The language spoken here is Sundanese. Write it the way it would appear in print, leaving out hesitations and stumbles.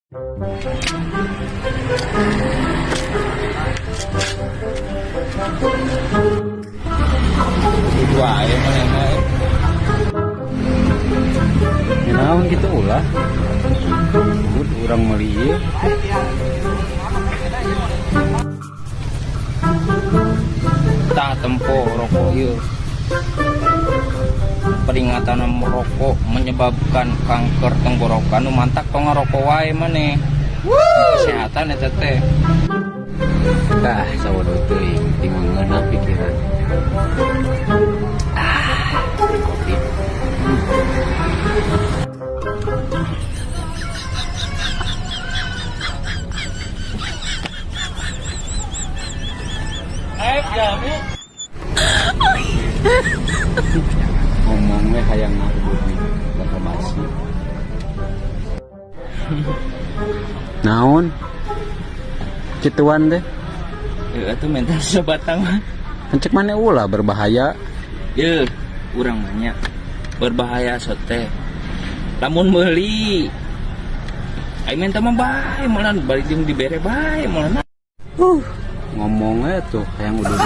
Itu wae manehna eh. Ya, naon gitu ulah. Ud urang meuli ieu. Tah tempo rokok ieu. Peringatan merokok menyebabkan kanker tenggorokan, nu mantak tong ngarokok wae maneh. Kesehatan eta teh. Tah, sabodo teuing ting ngeunah pikiran. Ah, kopi. Jamu. Ngomong we hayang ngaudud nih, basa basi. Naon? Kituan teh. Heeh atuh mental sabatang mah. Ceuk maneh ulah berbahaya. Yeuh, urang mah nya berbahaya sote. Lamun meuli ai menta mah bae malah bari jeung dibere bae malah. Ngomongnya tuh hayang udud.